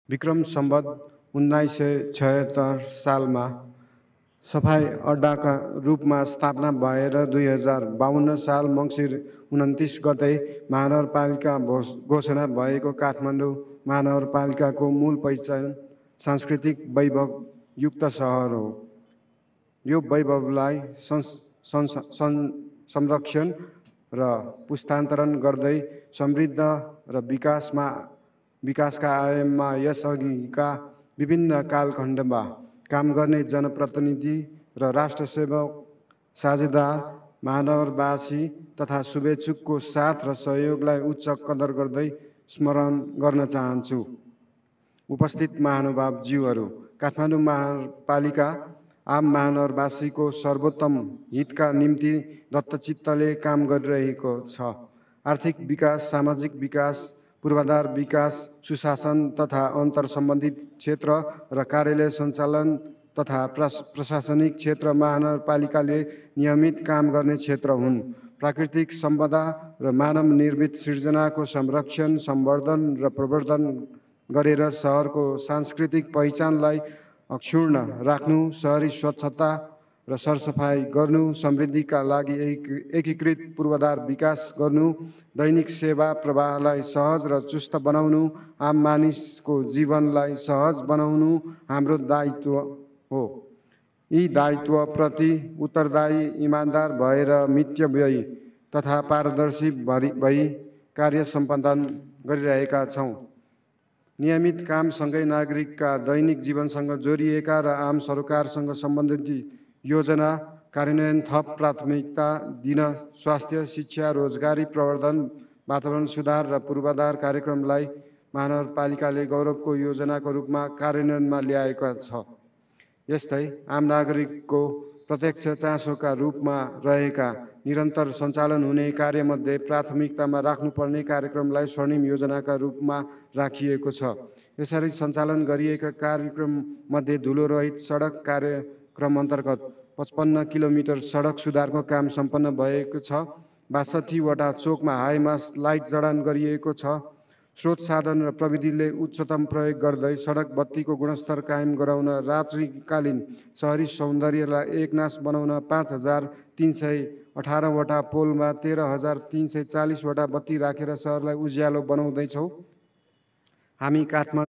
विक्रम सम्वत 1976 सालमा सफाई अड्डाका रूपमा स्थापना भएर 2052 साल मङ्सिर 29 गते महानगरपालिका घोषणा भएको काठमाडौँ महानगरपालिकाको मूल पहिचान सांस्कृतिक वैभवयुक्त सहर हो। यो वैभवलाई संरक्षण र पुस्तान्तरण गर्दै समृद्ध र विकासका आयाममा यसअघिका विभिन्न कालखण्डमा काम गर्ने जनप्रतिनिधि र राष्ट्रसेवक साझेदार महानगरवासी तथा शुभेच्छुकको साथ र सहयोगलाई उच्च कदर गर्दै स्मरण गर्न चाहन्छु। उपस्थित महानुभावज्यूहरू, काठमाडौँ महानगरपालिका आम महानगरवासीको सर्वोत्तम हितका निम्ति दत्तचित्तले काम गरिरहेको छ। आर्थिक विकास, सामाजिक विकास, पूर्वाधार विकास, सुशासन तथा अन्तर सम्बन्धित क्षेत्र र कार्यालय सञ्चालन तथा प्रशासनिक क्षेत्र महानगरपालिकाले नियमित काम गर्ने क्षेत्र हुन्। प्राकृतिक सम्पदा र मानव निर्मित सृजनाको संरक्षण, सम्वर्धन र प्रवर्धन गरेर सहरको सांस्कृतिक पहिचानलाई अक्षुण्ण राख्नु, शहरी स्वच्छता र सरसफाई गर्नु, समृद्धिका लागि एकीकृत पूर्वाधार विकास गर्नु, दैनिक सेवा प्रवाहलाई सहज र चुस्त बनाउनु, आम मानिसको जीवनलाई सहज बनाउनु हाम्रो दायित्व हो। यी दायित्वप्रति उत्तरदायी, इमान्दार भएर मितव्ययी तथा पारदर्शी भई कार्य सम्पादन गरिरहेका छौँ। नियमित कामसँगै नागरिकका दैनिक जीवनसँग जोडिएका र आम सरोकारसँग सम्बन्धित योजना कार्यान्वयन थप प्राथमिकता दिन स्वास्थ्य, शिक्षा, रोजगारी प्रवर्धन, वातावरण सुधार र पूर्वाधार कार्यक्रमलाई महानगरपालिकाले गौरवको योजनाको रूपमा कार्यान्वयनमा ल्याएको छ। यस्तै आम नागरिकको प्रत्यक्ष चासोका रूपमा रहेका निरन्तर सञ्चालन हुने कार्यमध्ये प्राथमिकतामा राख्नुपर्ने कार्यक्रमलाई स्वर्णिम योजनाका रूपमा राखिएको छ। यसरी सञ्चालन गरिएका कार्यक्रममध्ये धुलोरहित सडक कार्यक्रम अन्तर्गत 55 किलोमिटर सडक सुधारको काम सम्पन्न भएको छ। 62 वटा चोकमा हाईमास्ट लाइट जडान गरिएको छ। स्रोत साधन र प्रविधिले उच्चतम प्रयोग गर्दै सडक बत्तीको गुणस्तर कायम गराउन, रात्रिकालीन शहरी सौन्दर्यलाई एकनास बनाउन 5318 वटा पोलमा 13,340 वटा बत्ती राखेर सहरलाई उज्यालो बनाउँदैछौँ। हामी काठमाडौँ